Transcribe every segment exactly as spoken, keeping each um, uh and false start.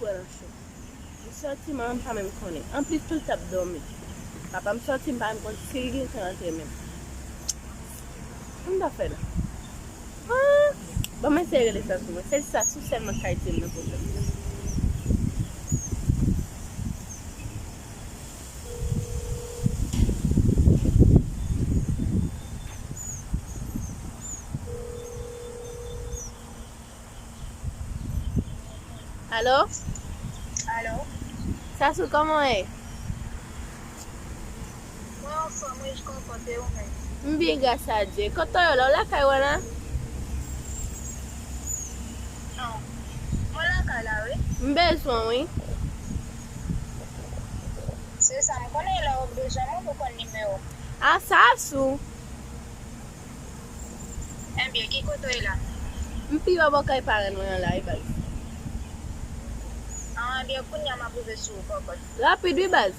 Pran nan cho. M sòti, manman m pa menm konnen. Anplis tou, l t ap dòmi. Papa m sòti, m pa menm konn si l gentan rantre menm. Sa m ta fè la? Ah! Ban m eseye rele Sasou mwen. Se Sasou sèlman k ka ede m nan pwoblèm sa. Alo? Alo? Sasou, kòman w ye? Mwen anfòm, wi, j kontan, e ou menm? M byen, gras a Dye. Kote w ye la? W lakay ou la? Non. Mwen lakay la, wi. M bezwen w, wi. Se sa, m konnen lè w bezwen mwen, ou konn nimewo m. A, Sasou! Enbyen, ki kote w ye la? M pi bò bò kay paran mwen an la, wi, baz. An, enbyen, kounye a m ap rive sou ou, kòkòt. Rapid, wi, baz.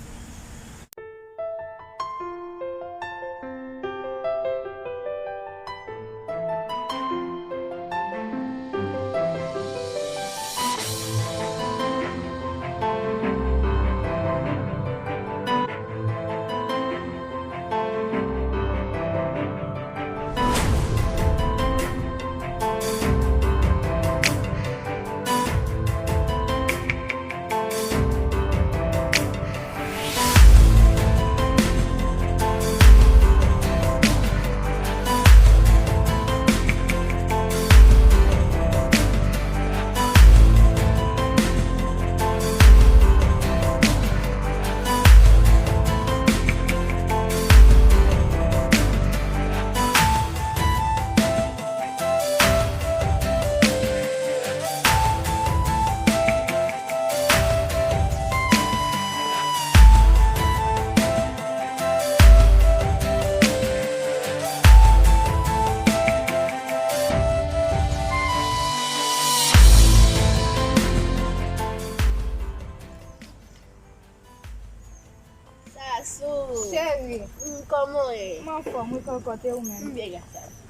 Sasou. Cheri. Mm, kòman w ye? M anfòm, wi, kòkòt, e ou menm? M byen, gras a Dye.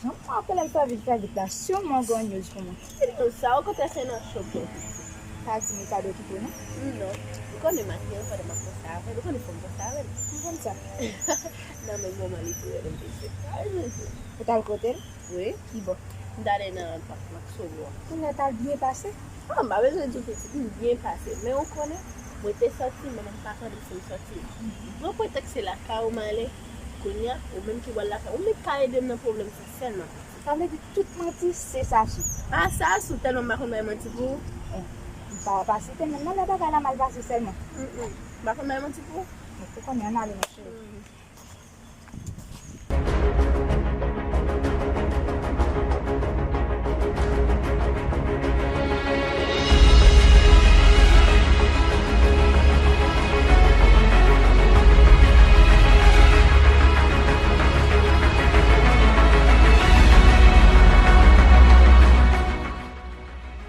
Jan m ap fè vit, fè vit la, siman w gen yon news pou mwen. Ki news sa? Okontrè, se nan cho pou w. Pa di Mikado kite w, non? Non. Ou konnen maten an, pandan m ap panse avè l, ou konnen fò m panse avè l. M konn sa. Nan menm moman li te rele m, te fè. Ou t al kote l? Wi. Kibò? M t ale nan pak Maxwell an. Kounye a t al byen pase? Ah, m pa bezwen di w pitit, m byen pase. Men ou konnen, mwen te sòti, men m pa tande si m sòti. Mhm. Pran pretèks se lakay ou m ale. Kounye a, ou menm ki pral lakay ou, ou menm ka ede m nan pwoblèm sa sèlman. Sa vle di tout manti, se Sasou. Ah, Sasou, tèlman m pa konn bay manti pou ou. Eh, m pa, pa site menm non, lè bagay la mal pase sèlman. Mm, mm. M pa konn bay manti pou ou. Ou konnen, ann ale, mon cheri. Mm.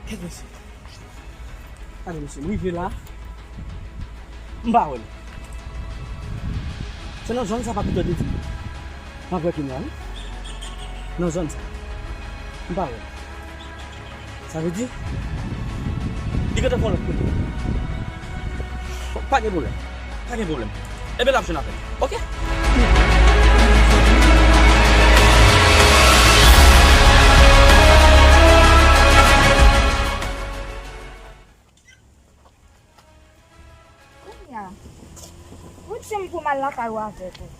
Kèt mesye. Gade mesye, m rive la, m pa wè l. Se nan zòn sa pa pito de di. M ap wè kounye a, wi. Nan zòn sa. M pa wè l. Sa vle di, li gentan fè yon lòt kote. Pa gen pwoblèm. Pa gen pwoblèm. Enben, l ap jwenn apèl. Oke? Kounye a, ou di m pou m al lakay ou avèk ou.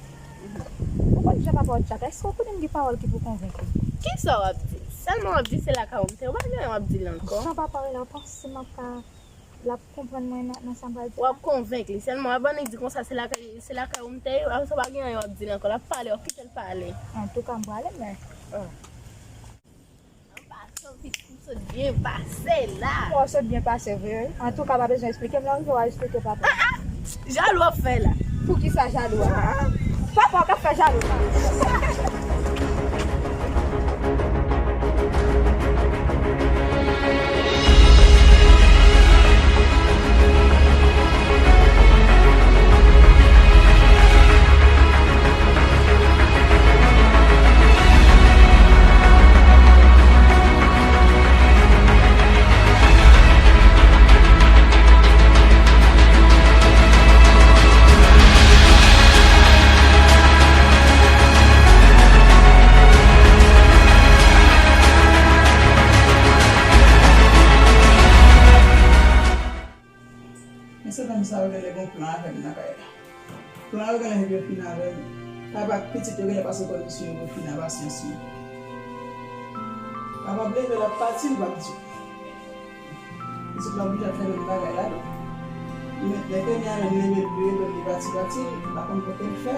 Ou konn jan papa w tchaka, èske ou konnen m gen pawòl ki pou konvenk ou? Kisa w ap di? Sèlman w ap di se lakay ou m te ye, ou pa gen anyen w ap di l ankò. Jan papa w la, ou panse m ap ka, l ap konprann mwen nan, nan sa m pral di la? W ap konvenk li, sèlman w ap annik di konsa se lakay, se lakay ou m te ye, apre sa w pa gen anyen w ap di l ankò, l ap pale, w ap kite l pale. Antouka, m prale, men. Ah. An pasan, pitit, m sot byen pase la. Bon, w sot byen pase vre, wi. Antouka, pa bezwen eksplike m, lè w rive, w a eksplike papa. Ah, ah! Jalou w ap fè la. Poukisa jalou a? Ah. Papa w k ap fè jalou la. Se menm sa yo genlè gen plan avè m nan kay la. Plan yo genlè yo fin avè m. Papa ak pitit yo genlè pase kondisyon yo pou fin a pasyans mwen. Papa ap leve, l ap pati, m p ap di w. Pitit la oblije ap fè menm bagay la tou. Li met lè Kenya menm leve l pou yo, li pati, pati, li pa konn kote l fè.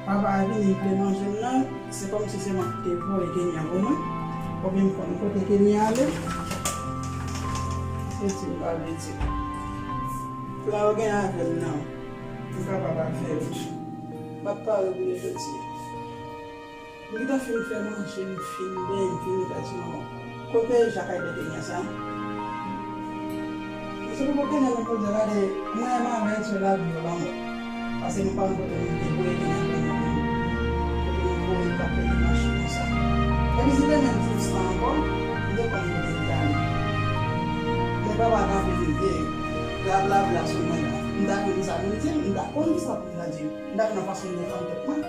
Papa a vini, li vle manje m nan, se kòmsi se mwen ki te voye Kenya pou mwen. Oubyen m konn kote Kenya ale. Se di m pa vle di. Plan yo gen avè m nan, m kapab ap fè yo. M ap pare pou yo jodi a. M gentan fin fè manje, m fin benyen, m fin mete ti manman. Kote Jakay de Kenya sa? Mesye, pou kote nan men kote gade, mwen m avè Dye lavi yo lanmò. Paske nou pa konn kote nou te voye Kenya pou nou. Kote nou voye l pa peye mache konsa. Epi si te menm ti san ankò, m te konn kote l te ale. Men papa kanpe vin te blablabla sou mwen la. M ta konn sa pou m di l, m ta konn kisa pou m ta di l. M ta konn fason m te fè tèt mwen.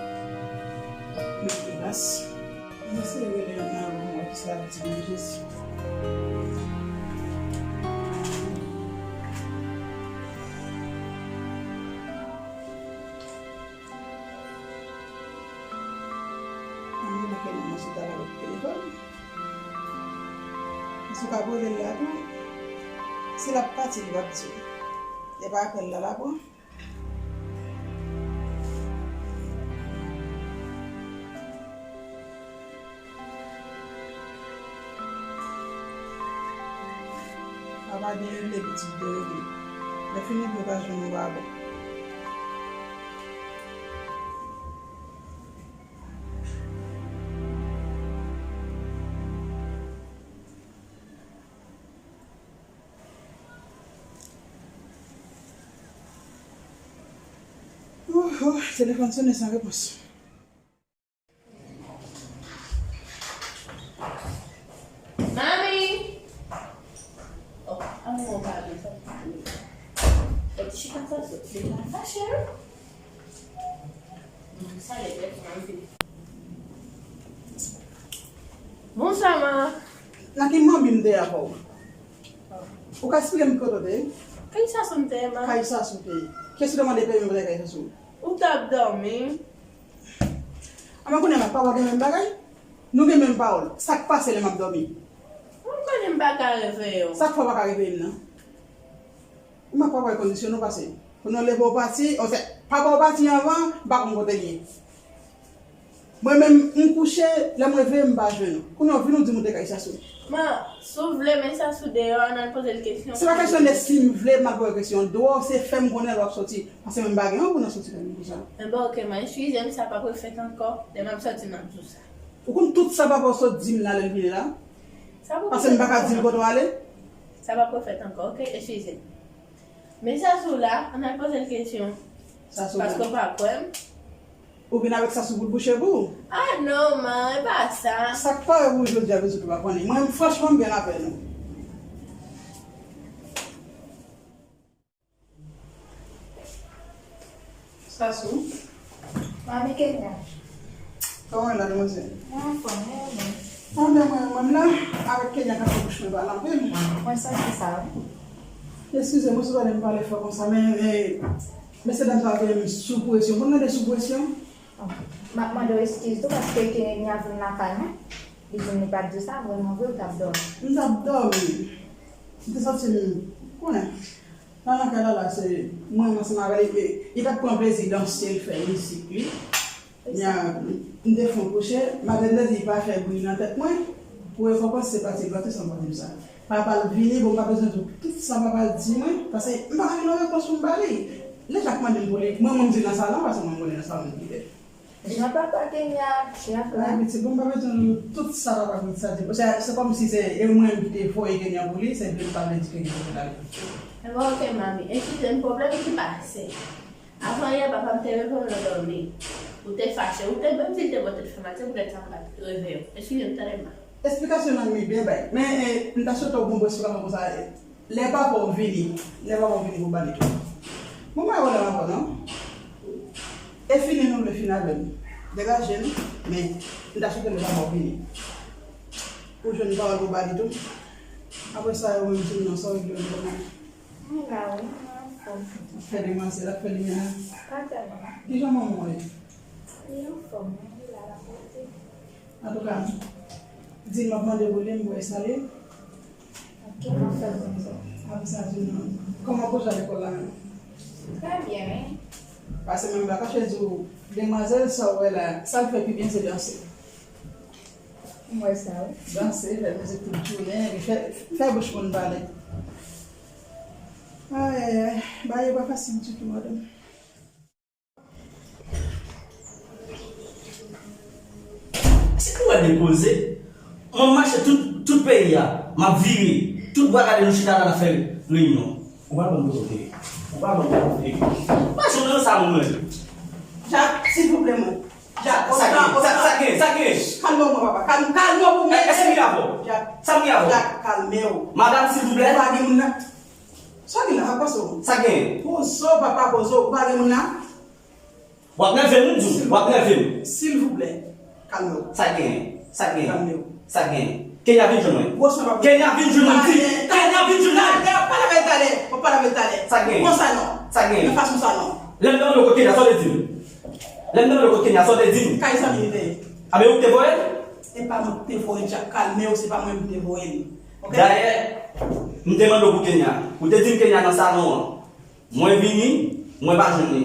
Mete glas. Mwen eseye rele yon nan mwen ki sa di mwen Jezi. Mwen rele kè nan mwen sou tablo telefòn. Mwen sou ka rele l la tou. Si l ap pati, li p ap di. E pa apèl la l ap pran. Papa gen regle, pitit gen regle. Lè fini pou yo pa jwenn ou pa bon. Ouh, ouh, telefòn sonnen san repons. Mami! Oh, amou, pa gen sa. Bon, ti chita sa, sot li la fache, wi. Sa lè bèt, mami. Bonswa, ma. Nan ki manmi m te ye avè w? Ou ka esplike m kote w te ye? Kay Sasou m te ye, ma. Kay Sasou te ye. Kiyès ou te mande peye m vre kay Sasou? Ou t ap dòmi. Anben kounye a la, papa gen menm bagay? Nou gen menm pawòl. Sa k pase lè m ap dòmi? Ou konnen m pa ka reveye w. Sa k fè w pa ka reveye m nan? Ou mèt pa wè kondisyon nou pase. Kounye a w leve w pati, ou se papa w pati anvan, m pa konn kote l ye. Mwen menm, m kouche, lè m reveye, m pa jwenn ou. Kounye a w vin ou di m ou te kay Sasou. Ma, si w vle, men Sasou deyò, ann al poze l kesyon. Se pa kesyon de si m vle, m al poze kesyon. Dwòl, se fè m konnen lè w ap soti. Paske mwen m pa gen yon pou nan soti fè m konsa. Enben, oke, ma, eskize m, sa p ap refèt ankò. Lè m ap soti, m ap di w sa. Ou konn tout sa papa w sot di m la lè l vini la? Sa p ap refèt ankò. Paske m pa ka di l kote w ale? Sa p ap refèt ankò, oke? Eskize m. Men Sasou la, ann al poze l kesyon. Sasou la. Paske w pa kwè m. Ou vin avèk Sasou pou l bouche pou ou? Ah non, man, e pa sa. Sa k pare pou ou jodi a, bezwen ou pa konnen. Mwen, franchman, m gen lapèn ou. Sasou. Mami Kenya. Kòman w ye la, demwazèl? Mwen anfòm, e ou menm? Anben mwen, mwen menm la, avèk Kenya k ap fè bouch mwen pale anpil. Mwen santi sa, wi. Eskize m, ou sou pale m pale fò konsa, men, e, mesye dam sa yo te mete m sou presyon. Konn tande sou presyon? M ap mande w eskiz tou, paske Kenya vin lakay mwen. Li di m li pa t di sa, vrèman vre, ou t ap dòmi. M t ap dòmi. M te santi m, konnen. Nan lakay la, la, se mwen, mwen ansanm avè l, li, li t ap pran plezi danse, l fè mizik li. Nya, m te fè yon kouche, malgre m te di li pa fè bri nan tèt mwen, pou rekonpans se pati l pati san pa di m sa. Papa l vini, bon, m pa bezwen di w tout sa papa l di mwen, paske m pa gen yon repons pou m ba li. Lè Jack mande m pou li, mwen, mwen, m di l nan salon, paske mwen, mwen, nan salon, m kite. Jan papa Kenya ap di a, la. Ay, pitit, bon, m pa bezwen di w tout sa papa Kenya di. Se, se kòmsi se, e mwen, m ki te voye Kenya pou li, se vle m pa vle di Kenya pou l ale. Enben, oke, mami. Eskize m, pwoblèm ki pase. Avan yè, papa m te reveye m nan dòmi. Ou te fache. Ou te menm di l te bò tèt fè mal, se poutèt sa m pa t reveye w. Eskize m, tande m, ma. Esplikasyon nan mi byen bay. Men, e, m ta swete w gon bon esplikasyon konsa, e, lè papa w vini, lè papa w vini pou w ba li tou. Bon, m pa wè w la ankò, non. E fini nou vle fini avè m. Degaje m, men, m ta swete lè papa w vini. Ou jwenn pawòl pou w ba li tou. Apre sa, ou menm di m non, sa w regle w kòman. Mwen la wi, mwen anfòm. Fè demwazèl ap fè limyè a. Pa tèlman. Kijan manman w ye? Li anfòm, wi, li la, l ap rete. Antouka, di l m ap mande pou li, m voye salye. Ok, m ap fè l konn sa. Apre sa, di l non. Kòman pwoje lekòl la menm? Trè byen, wi. Pase menm baka, chè di w, demwazèl sa w wè la, sa l fè pi byen se danse. M wè sa, wi. Danse, fè mizik tout jounen, epi fè, fè bouch moun pale. Ay, ay, ay, bagay yo pa fasil ditou, madanm. Si nou wè depoze, mwen mache tout, tout peyi a, m ap vire, tout bwa kale nou chita la n ap fè reyinyon. Ou pa ban m kote. Ou pa ban m kote. Pa janm nan sa mwen. Jak, silvouplè mwen. Jak, Sa gen, sa, sa gen, sa gen. Kalme w mwen papa, kalme, kalme w pou mwen. Èske m gen avè w? Jak, Sa m gen avè w? Jak, kalme w. Madanm, silvouplè. Ou pa gen moun nan. Sa w gen la, pa poze w. Sa gen. Poze w papa, poze w. Ou pa gen moun nan. W ap nève m, m di w, w ap nève m. Silvouplè, kalme w. Sa gen, sa gen, Kalme w. Sa gen. Kenya vin jwenn mwen. Gwosman pa. Kenya vin jwenn mwen, m di. Kenya vin jwenn mwen. Talè, w pale avè l talè. W pale avè l talè. Sa gen. Nan fason sa non. Sa gen. Nan fason sa non. Lè m mande w kote Kenya, sa w te di m? Lè m mande w kote Kenya, sa w te di m? Kay zanmi li te ye. A, men ou k te voye l? E pa mwen ki te voye l, Jak, kalme w, se pa mwen ki te voye l. Ok? Dayè, m te mande w pou Kenya. Ou te di m Kenya nan salon an. Mwen vini, mwen pa jwenn li.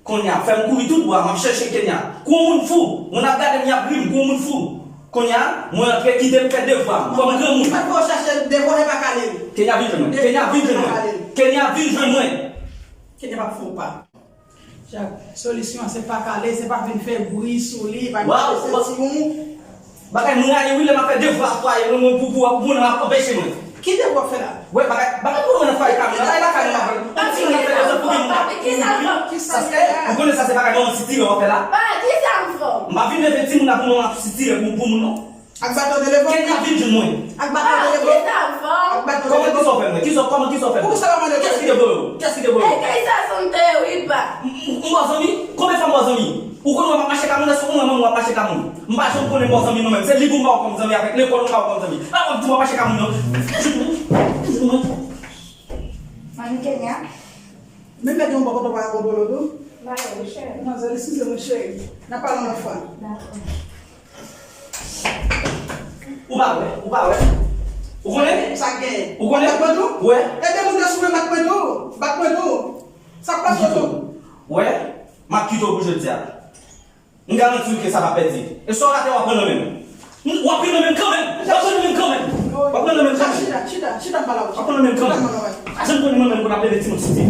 Kounye a, fè m kouri tout bwa, m ap chèche Kenya. Kou yon moun fou, moun ap gade m, y ap ri m, kou yon moun fou. Kounye a, mwen antre kite m fè devwa m, kòm granmoun. Fòk ou chache devwa e pa kale l. Kenya vin jwenn mwen, Kenya vin jwenn mwen, Kenya vin jwenn mwen. Kenya p ap fè w pa. Jak, solisyon an se pa kale, se pa vin fè bri sou li, pa vin fè sentiwon. Bagay m rayi wi lè m ap fè devwa fwaye mwen, mwen pou pou pou moun ap anpeche mwen. Ki devwa w ap fè la? Wè bagay bagay pou mwen nan fwaye kami la, bagay lakay mwen ap fè. Yon ti moun ap fè dezòd pou gen moun ap pou moun. Paske ou konnen sa se bagay manman sitire w ap fè la. M pa vin leve timoun la pou manman ap sitire pou pou moun non. Ak baton telefòn? Kenya vin jwenn mwen. Ak baton telefòn? Ak baton telefòn? Kòman kisa w fè mwen? Kisa kòman kisa w fè mwen? Poukisa w pa mande? Kiyès ki te voye w? Kiyès ki te voye w? M bò zanmi? Konbyen fwa m bò zanmi? Ou konn wè m ap mache ka moun, èske ou wè manman w ap mache ka moun? M pa janm konnen m bò zanmi mwen menm. Se li pou m ba w kòm zanmi avèk lekòl ou m ba w kòm zanmi. Pa w ap di m w ap mache ka moun non. Vin jwenn mwen. Vin jwenn mwen. Manmi Kenya. Menm lè gen yon bò kote w pa ka kontwole w tou. Mare wi cheri. Manzèl, eskize mwen cheri. N ap pale yon lòt fwa. Dakò. Ou pa wè, ou pa wè. Ou konnen? Sa k genyen? Ou konnen? Bat mwen tou? Wè. E gen moun nan sou mwen bat mwen tou. Bat mwen tou. Sa k pase w tou? Wè. M ap kite w pou jodi a. M garanti w ke sa p ap pèdi. E sa w rate w ap pran nan men m. W ap pran nan men m kanmenm. W ap pran nan men m kanmenm. W ap pran nan men m kanmenm. Chita, chita, chita m pale avè w. W ap pran nan men m kanmenm. Pa janm konnen mwen menm pou n ap leve timoun siti.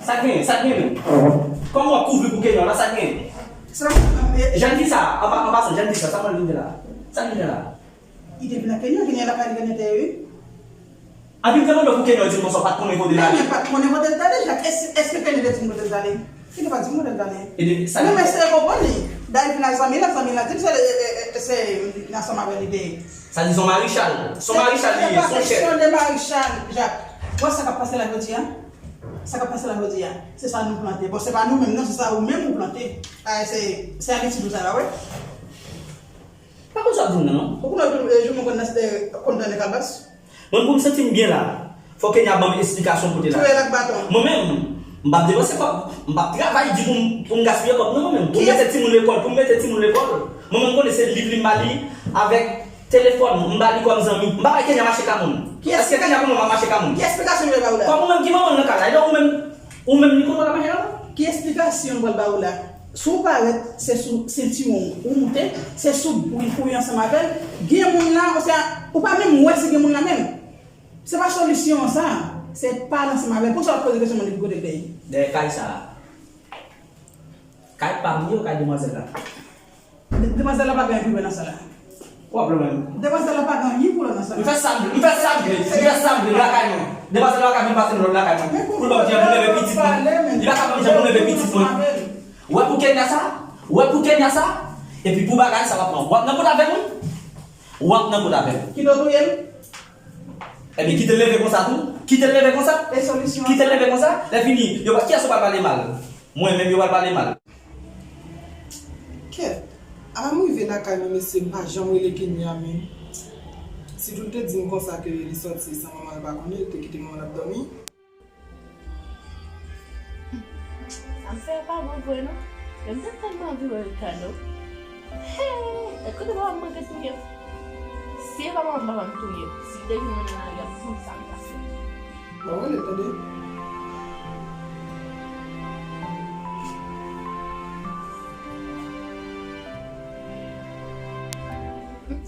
Sa k genyen, sa k genyen menm? Kòman w ap kouvri pou Kenya la, sa k genyen? Jèn fi sa, an pa- an pasan, jèn fi sa, sa pral vin fè la? Sa l vin fè la? Li te vin nan Kenya, Kenya lakay li Kenya te ye wi. Anpi m te mande w pou Kenya, w di m konsa w pa t konnen kote l ale. Kenya pa t konnen kote l t ale, Jak. Èske Kenya te di m kote l t ale? Kenya pa t di m kote l t ale. Mwen m eseye konprann li. Dayè l vin ak zanmi l, zanmi l la di m se, se, se ansanm avè l li te ye. Sa di se yon marichal. Se yon marichal li ye, se yon chèf. Se pa kesyon de marichal, Jak. Wè sa k ap pase la jodi a? Sa k ap pase la jodi a, se sa nou plante. Bon, se pa nou menm non, se sa ou menm ou plante. A, se, se abitid ou sa la, wi. Pa konn sa w ap di m nan non. Ou konnen tou, e, jou mwen konn nan, e, konn nan kalbas. Mwen pou m santi m byen la, fò Kenya ban m esplikasyon kote l ale. Touye l ak baton. Mwen menm, m p ap depanse kòb, m p ap travay di pou m, pou m gaspiye kòb non mwen menm. Pou m mete timoun lekòl, pou m mete timoun lekòl. Mwen menm m konnen se liv li m ba li avèk telefòn, m ba li kòm zanmi. M pa bay Kenya mache ka moun. Èske Kenya konn wè m ap mache ka moun? Ki esplikasyon li pral ba ou la? Kòm ou menm ki manman l nan kay la, e donk ou menm, ou menm li konn wè l ap mache ka moun? Ki esplikasyon m pral ba ou la? Si w parèt, se sou sentiwon w ou moute, se sou bri pou w ye ansanm avè l. Gen moun la, ou se, ou pa menm wè si gen moun la menm. Se pa solisyon an sa. Se pale ansanm avè l. Poukisa w ap poze kesyon moun nan ki kote l te ye? Dèyè kay sa a. Kay pa m ye ou kay demwazèl la? Demwazèl la pa gen anyen pou l wè nan sa la. Ou wè pwoblèm. Demwazèl la pa gen anyen pou l wè nan sa la. M fè sa m vle, m fè sa m vle, m fè sa m vle lakay mwen. Demwazèl la pa ka vin pase m lòt lakay mwen. Pou l ban m jan pou m leve pitit mwen. Li pa ka ban m jan pou m leve pitit mwen. Ou wè pou Kenya sa? Ou wè pou Kenya sa? Epi pou bagay sa w ap pran. W ap nan kont avè m wi. W ap nan kont avè m. Kite w touye l? Ebyen kite l leve konsa tou. Kite l leve konsa. E solisyon an? Kite l leve konsa. Lè fini, yo pa, kiyès ou pral pale mal? Mwen menm yo pral pale mal. Kèt, apa m rive lakay mwen mesye m pa janm rele Kenya menm. Sitou l te di m konsa ke li sòti san manman l pa konnen, li te kite manman l ap dòmi. Sa m fè a pa bon vre non. Men m te tèlman anvi wè Ricardo. Hey! Èske papa m manke touye m? Si e papa m, papa m touye m. Si l te vin mwen nan lari a, m konn sa m ta fè. Bon, rele, tande.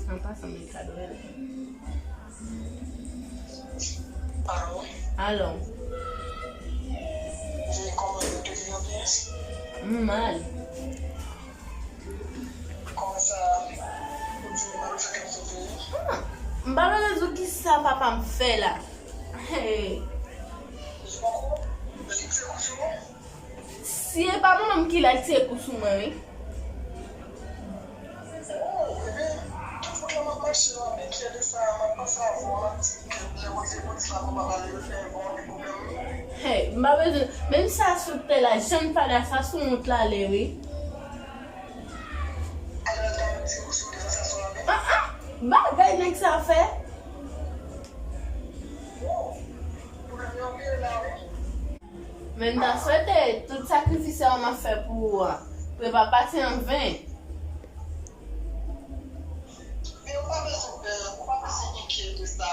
An pasan, men kado rele. Alo. Alo. Wi, kòman nou te ye byen? M mal. Kòman sa? Ou di ou mal fè kèk sou peyi? Ah, m pa bezwen di w kisa papa m fè la. Hey. Li poko? Li tire kou sou ou? Si e pa manman m ki la, l tire kou sou mwen, wi. Oh, ebyen, tout wout la m ap mache, m ap enkyete sa, m ap panse a ou, m ap di ke lè ou rive Pòtoprens la, pou pa pale, e, bon, gen pwoblèm, wi. Hey, m pa bezwen, menm sa sou tè la, jan m pale a sa sou wout la ale, wi. Alò, l ta mèt tire kou sou ou devan sa sou la, men. Ah, ah! Bagay nèg sa fè! Oh, pwoblèm yo anpil la, wi. Men m ta swete tout sakrifis sa yo m ap fè pou ou a, pou yo pa pati an ven. Men ou pa bezwen pè, ou pa bezwen enkyete de sa.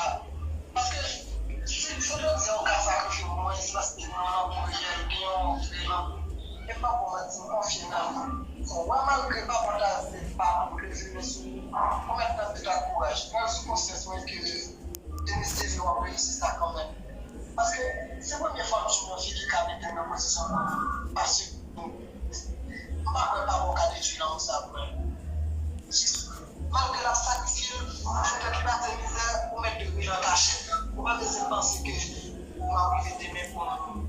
Paske si, si jodi a ou ka sakrifye pou mwen, se paske gen yon lanmou reyèl, gen yon vrè lanmou. E m p ap ba w manti, m konfye nan ou. Ou wè, malgre papa w ta vle pa pou leve men sou ou, ou mèt nan tèt ak kouraj. Pran sou konsyans mwen ke Denis te vle w ap reyisi sa kanmenm. Paske se premye fwa m jwenn yon fi ki ka mete m nan pozisyon sa. Paske m pa kwè papa w ka detwi lanmou sa pou mwen. Jis, malgre l ap sakrifye l, pou fè kèk maten mizè, ou mèt dwe rive an kachèt. Ou pa bezwen panse ke m ap rive demen pou m,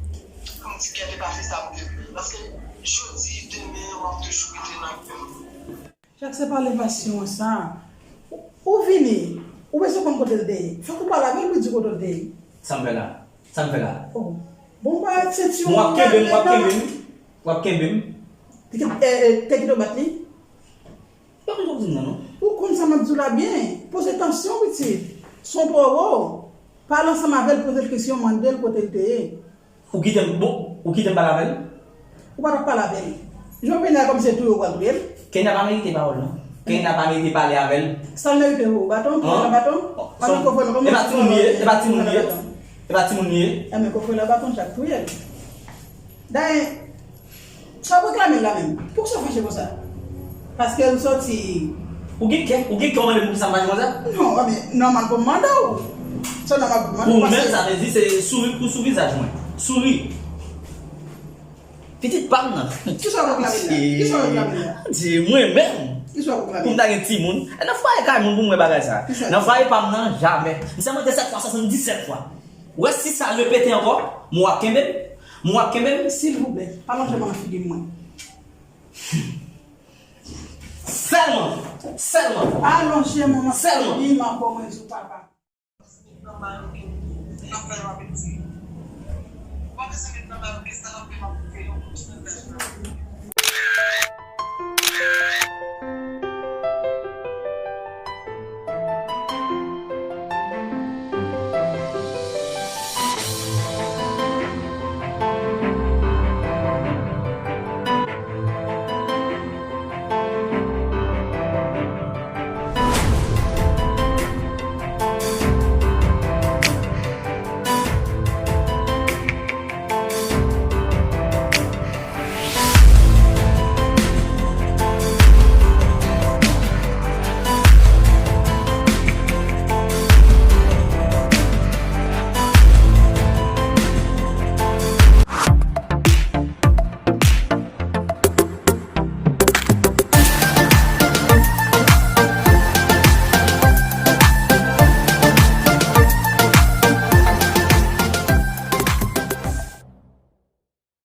pou m di kèt e pa fè sa m te vle. Paske jodi, demen, w ap toujou rete nan kè m. Jak se pa levasyon an sa. Ou, ou vini, ou bezwen konn kote l te ye. Fòk ou pale avè l pou di kote l te ye. Sa m fè la? Sa m fè la? Oh. Bon, ba, se ti w ap kenbe m, w ap kenbe m. W ap kenbe m. Te kit-, eh, eh, te kite w bat li? Yo konn sa w di m nan, non. Ou konn sa m ap di w la byen. Poze tansyon, pitit. Se yon pwowo. Pale ansanm avè l, poze l kesyon, mande l kote l te ye. Ou kite m, bon, ou kite m pale avè l? Ou pa t ap pale avè l. Jan w vini la kòmsi se touye w pral touye l. Kenya pa merite pawòl, non. Kenya pa merite pale avè l. Sa l merite pou ou? Baton? Touye l a baton? Pandan kofre l, kòman e pa timoun li ye? E pa timoun li ye? E pa timoun li ye? Enben, kofre l a baton, chak touye l. Dayè, sa w reklame l la menm? Poukisa w fache konsa? Paske l sòti. Ou gen kè, ou gen kè w mande m poukisa m fache konsa? Non, men nòmal pou m mande w. Se nòmal pou m mande w. Pou ou menm, sa vle di se souri pou sou vizaj mwen. Souri. Pitit pa m nan. Kisa w reklame l la? Kisa w reklame l la? Di mwen menm. Kisa w reklame? Pou m ta gen timoun. E nan fwaye kay moun pou m wè bagay sa. Nan fwaye pa m nan, jamè. M sèlman te sèt fwa, swasanndisèt fwa. Ou wè si sa repete ankò, m w ap kenbe m? M w ap kenbe m? Silvouplè, pa lonje men nan figi m mwen. Sèlman, sèlman. Pa lonje men nan figi m ankò, mwen di w papa.